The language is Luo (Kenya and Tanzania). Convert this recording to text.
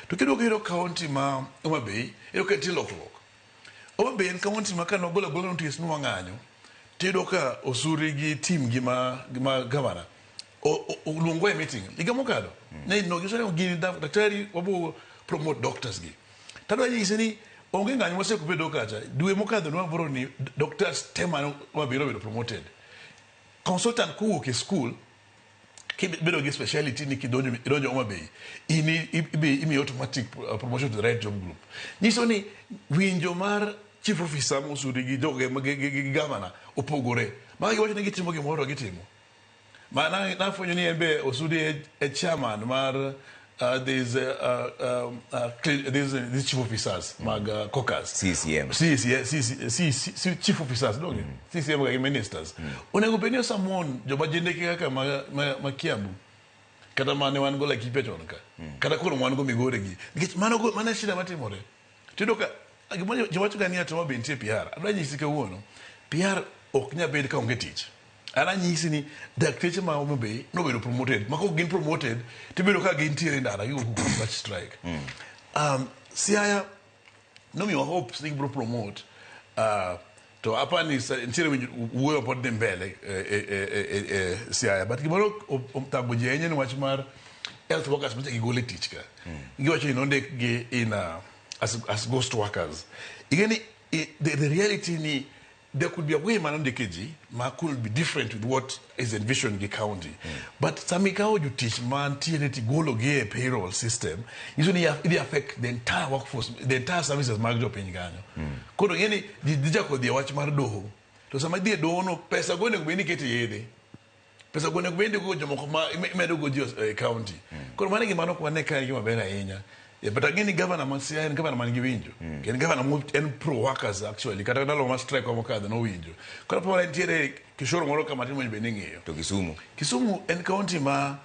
To kiduogo iyudo county ma Homa Bay, iyudo ka nitie lokruok. Homa Bay en county ma kane ogolo agola notice ni wang'anyo, tiyudo ka Osuri gi team gi ma, ma gavana oluongwa e meeting higa mokalo. Ne no giwacho ni gini daktari wabo promote doctors gi. Tadwa nyisi ni onge ng'anyo mosebedo kacha. Dwe mokadho ne ni doctors te man Homa Bay nobedo promoted. Consultant kowuok e school kibedo gi speciality ni kidonjo idonjo Homa Bay in imiyo automatic promotion to the right job group. Nyiso ni winjo mar chief officer mosuri gi joge gi governor opogore. Ma giwacho ni gitimo gimoro to gitimo. Ma nafwenyo ni en be Osuri e chairman mar these chief officers mag caucus. CCM. C, C, C, C, C, C, chief officers donge CCM ga gi ministers onego bed ni osummon joma jendeke kaka ma Kiambu kata mane wan go Laikipia chon ka kata koro wan go Migori gi nikech mano mano e shida matimore. Tiyudo ka gima jowacho ga ni ati Homa Bay nitie PR. Adwa nyisi kawuono PR ok nyal bet ka onge tich. An anyisi ni dakteche ma Homa Bay nobedo promoted ma kok gin promoted tibedo ka gintiere e ndara gigo wach strike. Siaya nomiwa hopes ni gibiro promote to apani nitiere wuoyo pod dhi mbele e Siaya, but gimoro othago ji ahinya ni wach mar health workers macha gigol e tich ka. Giwacho ni nondik gi in as ghost workers. Ing'e ni the reality ni there could be a way manondike ji ma could be different with what is envisioned gi county. But sama ikawo jotich mantiere tigolo gi e payroll system, nyiso ni idhi affect the entire workforce, the entire services mag jopiny kanyo. Koro ing'e ni ji dhi chako dhi e wach mar doho. To sama idhi e doho no, pesa go onego bed ni ikete yedhe. Pesa go onego bed ni indiko jomoko ma imedo go ji e county. Koro mano e gima nok wane ka en gima ber ahinya. Yeah, but ang'e ni governor ma Siaya en governor man gi winjo. En governor mo en pro workers actually. Kata ndalo ma strike wa mokadho nowinjo. Koro aparo nitiere kishoro moro kama tin monego bed ni ing'iyo. To Kisumu? Kisumu en county ma